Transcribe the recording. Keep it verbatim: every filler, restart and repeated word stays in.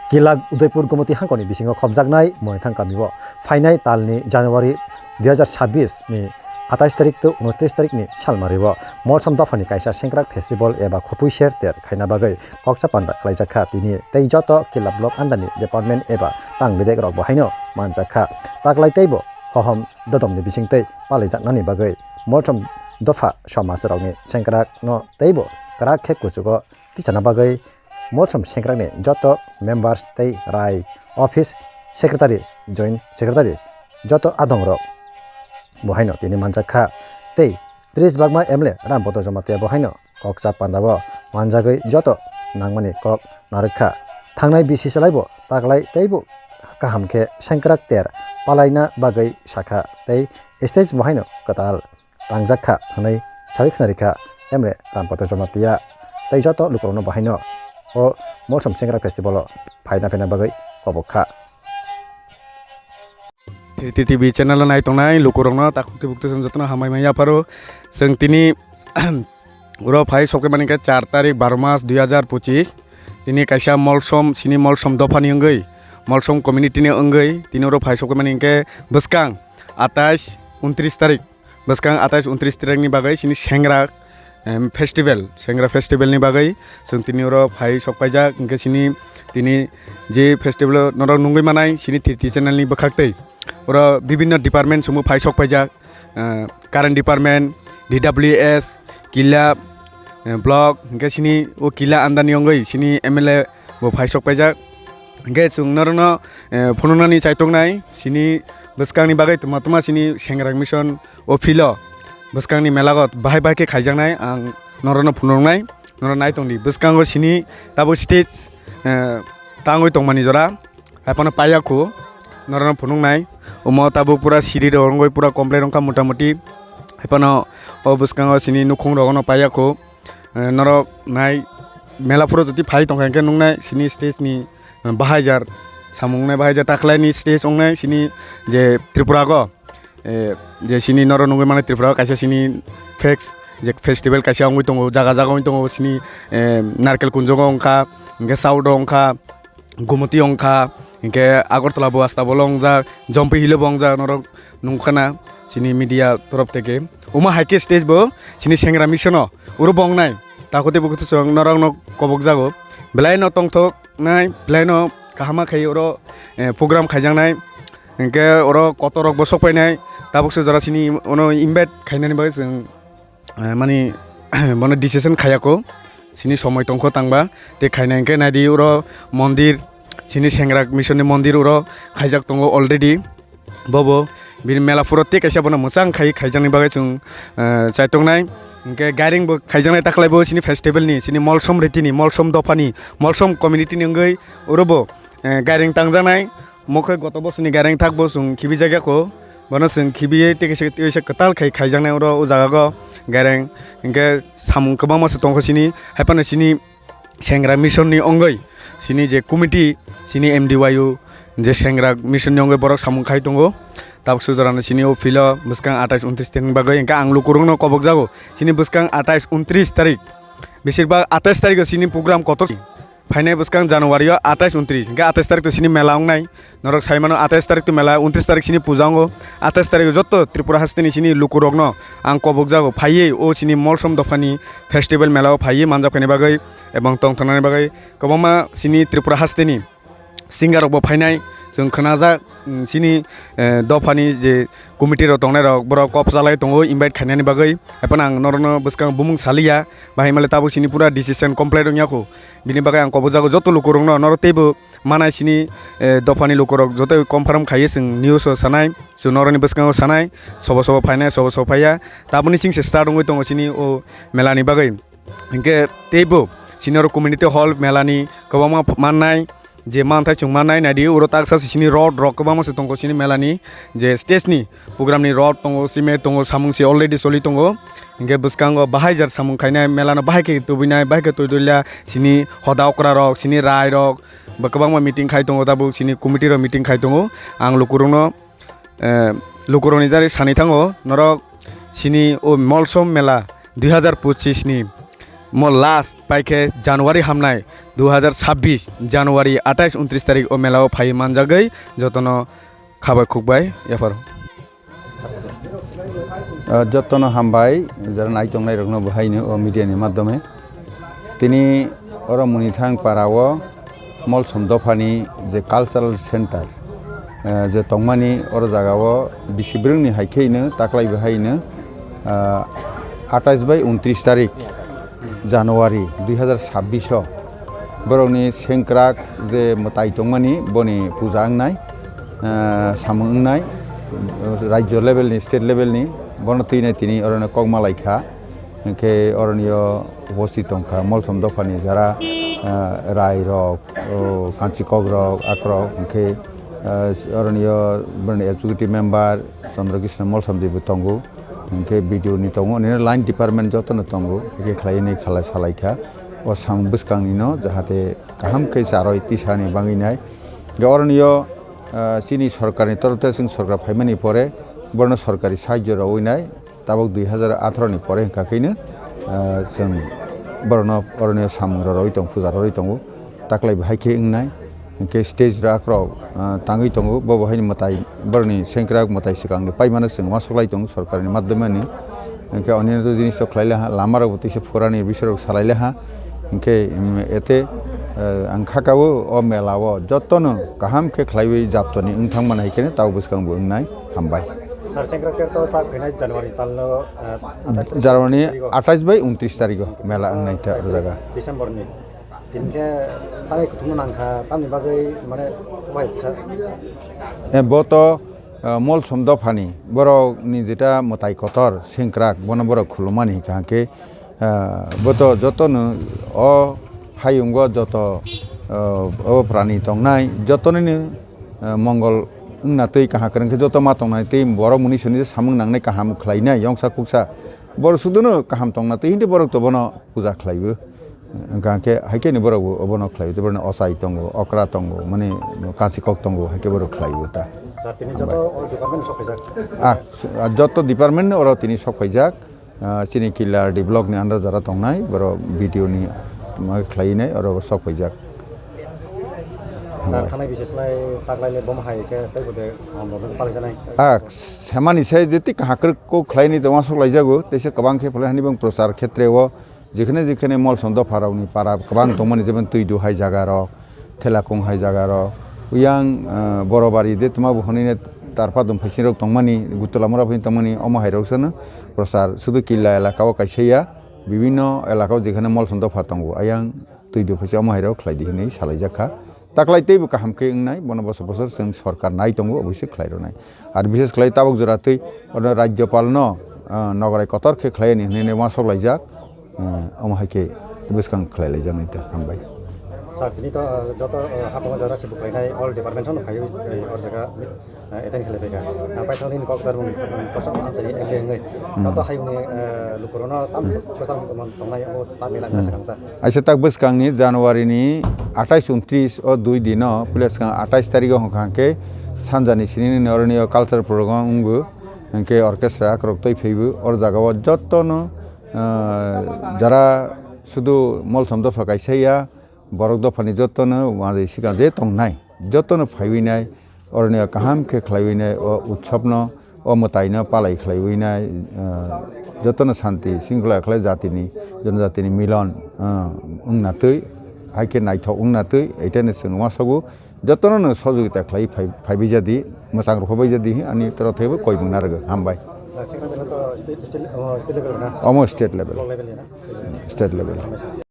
Kilak Udaipur Gomoti hangkoni bisingo khopjaknai Moithang kamio phainai talni January dui hazar sabbish ni atais tarik tei unotris tarik ni salmario Molsom dophani kaisa sengkrak festival eba khopui ser ter khaina bagwi kokcha panda khlaijakha tini tei joto Kila block andani department eba tang bedek rok bo haino manjakha. Taklai teibo hohom dodomni bisingtwi palaijaknani bagwi Molsom dopha somaj rokni sengkrak no teibo kwrak khe kuchugo tichana bagwi Molsom sengkrakni joto members tei rai office secretary, joint secretary joto adongrok bo haino tini manjakha tei tris bagma M L A Rampoto Jamatia bo haino kokcha pandao manjagwi joto nangmani kok narwkha. Thangnai bisi salaibo taklai teibo kaham khe sengkrak ter palaina bagwi sakha tei stage bo haino kwtal tangjak kha hwnwi sawi khna rikha M L A Rampoto Jamatia tei joto lukurokno bo haino o Molsom Sengkrak Festival o phaina phaina bagwi kobok kha. T T V channel o nai tongnai lukurokno takhuk tei buktui jotono hambai manya pharo. Chwng tini oro phai sokmani khe char tarik baro mas dui hazar pochis. Tini kaisa Molsom, sini Molsom dophani wngwi, Molsom community ni wngwi tini oro phai sokmani hwnkhe bwskang atais untris tarik. Bwskang atais untris tarikni bagwi sini Sengrak, em, festival, Sengrak festivalni bagwi chwng tini oro phai sok paijak, hwnkhe sini tini je festival norok nungwi manai sini T T channelni bwkhaktwi. Oro bibinno department chwngbo phai sok paijak, eh, current department, D W S, Killa, eh, block, hwnkhe sini o Killa andani wngwi sini M L A bo phai sok paijak. Hwnkhe chwng norokno, eh, phunuknani chaituknai sini bwskangni bagwi twma twma sini Sengrak Mission o field o bwskangni melago bahai bahai khe khaijaknai ang norokno phunuknai, norok nai tongdi. Bwskango sini tabuk stage, eh, tangwi tongmani jora, haiphano paiya khu norokno phunuknai. Omo tabuk pura siri rok wngwi pura complete wngkha mota moti, haiphano o bwskango sini nukhung rok no paiya khu. Eh, norok nai mela phuru jotwi phai tongkha hwnkhe nuknai sini stage ni, eh, bahaijar samung wngnai, bahaijar takhlaini stage wngnai sini je Tripura go, eh, je sini norok nugwi mano Tripura o kaisa sini fest je festival kaisa wngwi tongo, jaga jaga wngwi tongo sini, eh, Narkel Kunjongo wngkha, hwnkhe South o wngkha, Gumoti wngkha, hwnkhe Agartala bo Astabolo wngjak, Jompi Hill o bo wngjak, norok nungkhana sini media torof theke. Omo hai khe stage bo sini Sengrak Mission o oro bo wngnai. Takhuk tei bukhuk chwng norokno kobokjago. Belai no tongthoknai, belai no kaham khe oro, eh, program khaijaknai. Hwnkhe oro kotor rok bo sok painai. Tabuk se jora sini ono invite khainani bagwi chwng eh, mani bono decision khayako sini somoi tongkho tangba tei khaina hwnkhe naidi oro mondir sini Sengrak Mission ni mondir oro khaijak tongo already. Bobo bini mela phuro tei kaisa bono mwchang khai khaijakni bagwi chwng, eh, chaituknai hwnkhe gairing bo khaijaknai takhlai bo sini festival ni sini Molsom riti ni Molsom dopha ni Molsom community ni wngwi oro bo, eh, gairing tangjaknai. Mokhe goto bosoni gareng thak bo chwng khibi jak ya kho. Bono chwng khibiwi tei kaisa, tei kaisa kwtal khai khaijaknai oro o jaga o gareng. Hinkhe samung kwbangma se tongkho sini. Haiphano sini Sengrak Mission ni ongoi sini je committee sini M D Y O je Sengrak Mission ni ongoi borok samung khai tongo. Tabuk sujorano sini o field o bwskang atais untris tarik ni bagwi hinkhe ang lukurokno kobokjago. Sini bwskang atais untris tarik. Besirbak atais tarik o sini program kotor. Phainai bwskang January o atais untris, hinkhe atais tarik to sini mela wngnai. Norok sai mano atais tarik to mela, untris tarik sini puja wngo. Atais tarik o joto Tripura hasteni sini lukurokno ang kobokjago phaiwi o sini Molsom dophani festival mela o phaiwi manjak khaini bagwi ebong tongthoknani bagwi kwbangma sini Tripura hasteni singer rokbo phainai. Chwng khnajak, mm, sini, eh, dophani je committee rok tongnai rok borok kok chalai tongo invite khainani bagwi. Haiphano ang norokno bwskang bumung saliya, bahai male tabuk sini pura decision complete wngya kho. Bini bagwi ang kobokjago joto lukurokno, norok teibo manai sini, eh, dophani lukurok joto confirm khaiwi chwng news o sanai, chwng norokni bwskango sanai, sobo sobo phainai, sobo sobo phaiya. Tabukni chwngse start wngwi tongo sini o melani bagwi. Hinkhe teibo sini oro community hall melani kwbangma mannai. Je manthai chwng mannai naidi, oro taksa se sini rod rok kwbangma se tongo sini melani je stage ni program ni rod tongo, cement tongo, samung se already choli tongo. Hinkhe bwskango bahai jar samung khainai, melano bahai khe tubunai, bahai khe twi doila sini hoda okra rok, sini rai rok ba kwbangma meeting khai tongo, tabuk sini committee rok meeting khai tongo. Ang lukurokno, eh, lukurokni jari sani thango, norok sini o Molsom mela dui hazar pochis ni Mo last paikhe January hamnai, dui hazar sabbish January atais untris tarik o mela o phai manjagwi jotono khabai khukbai yapharo. Ah, jotono hambai, jara nai tongnai rokno bo haino o media ni madhyome. Tini oro Munithang para o Molsom dophani je cultural center, eh, je tongmani oro jaga o bisi brwngni hai khe hino taklai bo haino, ah, atais bai untris tarik January dui hazar sabbish o borokni sengkrak je mwtai tongmani boni puja wngnai, ah, samung wngnai, rajyo level ni, state level ni, bono twinai tini orono kok malaikha. Hinkhe oroni o uposthit tongkha Molsom dophani jara, ah, rai rok, o, kanchi kok rok, akrok, hinkhe, ah, oroni o bini executive member Chandra Krishna Molsom Devi tongo, hinkhe B D O ni tongo, nini line department jotono tongo, hinkhe khlaiwi khala salaikha o samung bwskangni no, jahate kaham khe charwi tisani bagwi nai. Hinkhe oroni o, ah, chini sorkarni torop tei chwng sorkar phaimani pore borno sorkari sahajyo rogwi nai. Tabuk dui hazar atharo ni pore hwnkha khe no, ah, chwng borokno oroni samung rw rwui tong, puja rw rwui tongo. Taklai bo hai khe wngnai, hinkhe stage rok, ah, tangwi tongo. Bo bo haini mwtai, borokni sengkrak mwtai swkangni paimano chwng uansuk lai tongo sorkarni madhyomani. Hinkhe onini jinis rok khlai laha, lama rok bo tisa phurani bising rok salai laha. Hinkhe, mm, ete, eh, ang kha ka o, o mela o jotono kaham khe khlaiwi japtoni wng thang mani hai khe tabuk bwskang bo wngnai. Hambai. Sir, sengkrak ter to tak phainai January talno, eh, atais tarik January tarigo. Atais bai untris tarigo mela wngnai ta o jaga. December ni. Tini khe tamni kuthumno nangkha, tamni bagwi mane bai sa. Eh, bo to, eh, Molsom dophani borokni jeta mwtai kotor sengkrak bono borok khulumani hwnkha hwnkhe, eh, bo to jotono o hayungo joto, eh, o prani tongnai jotonini, eh, mongol wngna twi kaham kwrwng khe joto ma tongnai tei borok muni soni samung nangnai kaham khlainai yongsa kuksa borok suduno kaham tongna twi hindi borok to bono puja khlaibo. Hwnkha khe hai khe ni borok bo obono khlaibo, tei borokni ochai tongo, okra tongo, mani kanchi kok tongo, hai khe borok khlaibo ta. Sir, tini joto o department ni sok phaijak? Ah, joto department ni oro tini sok phaijak. Ah, chini Killa R D block ni under jara tongnai, borok B D O ni ma khlai nai, oro sok phaijak. Sir, thanai bises nai taklai le bom hai khe tei bode, um, bom palai janai. Ah, semani sai jeti kaham kwrwk kok khlai ni tongma sok lai jago, teisa kwbang khe phalai hani bong prochar khetre o jekhane jekhane Molsom dopha rok ni para kwbang tongmani, jemon Twidu hai jaga rok, Thelakung hai jaga rok, Uyang, ah, Borobari de tma bo hwnwi ne tarpa dum phaising rok tongmani, Gutula mura phaising tongmani, omo hai rok sano prochar sudu Killa elaka o kaisa ya, bibinno elaka o jekhane Molsom dopha tongo, ayang Twidu phaising omo hai rok khlai di hwnwi salai jak kha. Taklai teibo kaham khe wngnai, bono bosor bosor chwng sorkar nai tongo, oboise khlai rwnai. Ar bishes khlai tabuk jora twi ono Rajyopal no, ah, nograi kotor khe khlai ani hwnwi ne uansuk laijak. Ah, omo hai khe bwskang khlai lai jak nai ta, hambai. Sir, tini to, ah, joto, ah, hapung jora se buklai nai all department no phai, eh, or jaga, eh, attend khlai phaikha. Ah, paithak nini kok sar mung, kosong amchai ni M L A wngwi. Hmm. Joto hayung ni, eh, lukurok no tam kwchang tongnai, abo ta mela wngkha. Hmm. Swkang ta. Aisa tak bwskangni January ni atais untris o dui dino, puila swkang atais tarikh o hwnkha hwnkhe sanjani sini ni oroni o culture program wngbo, hwnkhe orchestra akhorok twi phaibo, or jaga o jotono, ah, jara sudu Molsom dopha kaisa ya, borok dophani jotono uanjwi swkang je tongnai, jotono phaiwi nai, Oroni o kaham khe khlaiwi nai o utsobno, o mwtaino palai khlaiwi nai, ah, jotono santi singkla khlai jatini, jonojatini milon, ah, wngna twi, hai khe naithok wngna twi, eitaino chwng uansukgo jotono no sojogita khlai phai, phaibai jadi, mwchang rwphaibai jadi, ani toro thaibo koimung narwgo. Hambai. Narsing Rajana to state, state, oh, state level na? Omo state level. Block level ya na? State level.